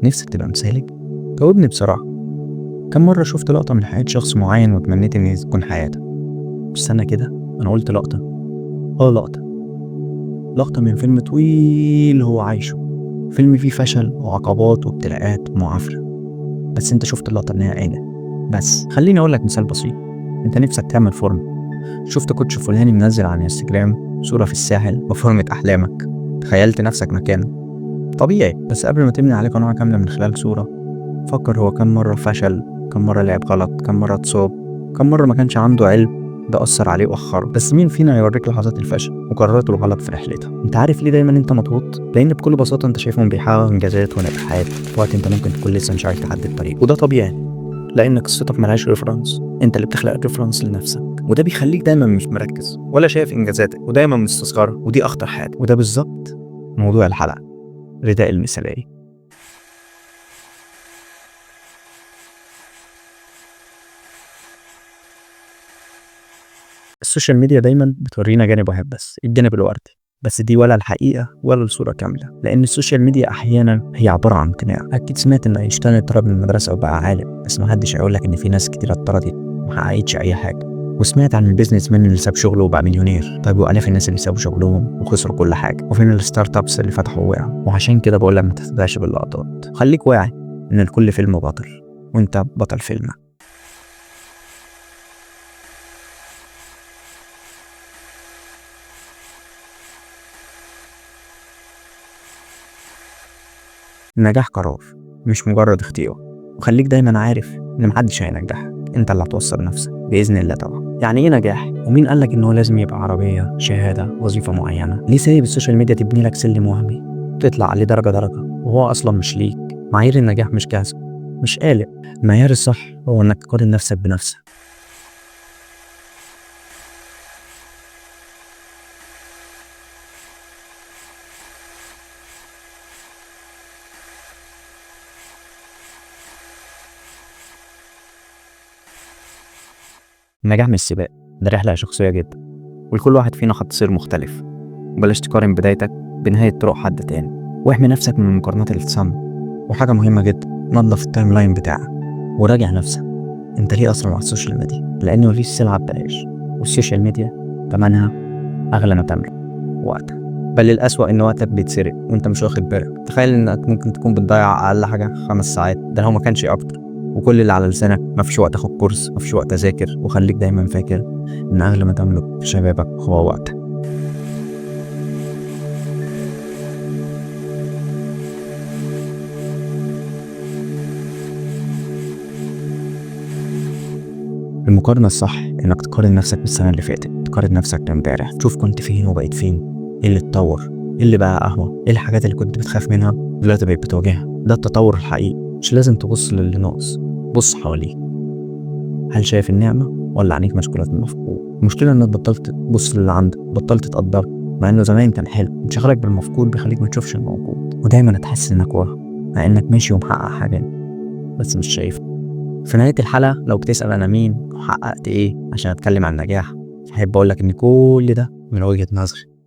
نفسك تبقى مثالي؟ جاوبني بصراحة، كم مرة شفت لقطة من حياة شخص معين وتمنيت إن تكون حياتك؟ استنى كده، أنا قلت لقطة. لقطة من فيلم طويل هو عايشه، فيلم فيه فشل وعقبات وابتلاءات ومعافرة، بس انت شفت اللقطة النهائية بس. خليني اقول لك مثال بسيط، انت نفسك تعمل فورمة، شفت coach فلاني منزل على انستجرام صورة في الساحل بفورمة احلامك، تخيلت نفسك مكانه. طبيعي، بس قبل ما تبني عليه قناعة كاملة من خلال صورة، فكر هو كم مرة فشل، كم مرة لعب غلط، كم مرة اتصاب، كم مرة ما كانش عنده علم ده أثر عليه وأخره. بس مين فينا يوريك لحظات الفشل وقراراته الغلط في رحلتها؟ انت عارف ليه دايما انت مضغوط؟ لان بكل بساطة انت شايفهم بيحققوا انجازات ونجاحات في وقت انت ممكن تكون لسه مش عارف تعدي الطريق، وده طبيعي لان قصتك ملهاش reference، انت اللي بتخلق reference لنفسك، وده بيخليك دايما مش مركز ولا شايف انجازاتك ودايما مستصغرها، ودي اخطر حاجة. وده بالظبط موضوع الحلقة، رداء المثالية. ال social media دايما بتورينا جانب واحد بس، الجانب الوردي، بس دي ولا الحقيقة ولا الصورة كاملة، لأن ال social media أحيانا هي عبارة عن قناع. أكيد سمعت إن أينشتاين اتطرد من المدرسة وبقى عالم، بس محدش هيقول لك إن في ناس كتير اتطردت ومحققتش أي حاجة. وسمعت عن ال businessman اللي ساب شغله وبقى مليونير، طيب وآلاف الناس اللي سابوا شغلهم وخسروا كل حاجة، وفين ال startups اللي فتحوا وقعوا؟ وعشان كده بقول لك ما تتبعش باللقطات، خليك واعي إن الكل فيلم بطل وأنت بطل فيلمك. النجاح قرار مش مجرد اختيار، وخليك دايما عارف ان محدش هينجحك، انت اللي هتوصل نفسك باذن الله طبعا. يعني ايه نجاح؟ ومين قالك ان هو لازم يبقى عربية، شهادة، وظيفة معينة؟ ليه سايب ال social media تبني لك سلم وهمي تطلع عليه درجه درجه وهو اصلا مش ليك؟ معايير النجاح مش جاهزة، مش قالب. المعيار الصح هو انك تقارن نفسك بنفسك. النجاح مش سباق، ده رحلة شخصية جدا، ولكل واحد فينا خط سير مختلف، وبلاش تقارن بدايتك بنهاية طرق حد تاني، واحمي نفسك من المقارنات اللي تسمى. وحاجة مهمة جدا، نظف ال timeline بتاعك وراجع نفسك، انت ليه اصلا على ال social media؟ لان مفيش سلعة ببلاش، وال social media تمنها اغلى ما تملك، وقتك. بل الأسوأ ان وقتك بيتسرق وانت مش واخد بالك. تخيل انك ممكن تكون بتضيع اقل حاجة 5 ساعات، ده لو ما كانش اكتر، وكل اللي على لسانك مفيش وقت اخد كورس، مفيش وقت اذاكر. وخليك دايما فاكر ان اغلى ما تملك في شبابك هو وقتك. المقارنة الصح انك تقارن نفسك بالسنة اللي فاتت، تقارن نفسك بامبارح، تشوف كنت فين وبقيت فين، ايه اللي اتطور، ايه اللي بقى اقوى، ايه الحاجات اللي كنت بتخاف منها دلوقتي بقيت بتواجهها. ده التطور الحقيقي. مش لازم تبص للي ناقص، بص حواليك، هل شايف النعمة ولا عينيك مشغولة بالمفقود؟ المشكلة انك بطلت تبص للي عندك، بطلت تقدره، مع انه زمان كان حلو. انشغالك بالمفقود بيخليك ما تشوفش الموجود، ودايما هتحس انك ورا مع انك ماشي ومحقق حاجات بس مش شايفها. في نهاية الحلقة لو بتسأل انا مين وحققت ايه عشان اتكلم عن النجاح، احب اقول لك ان كل ده من وجهة نظري.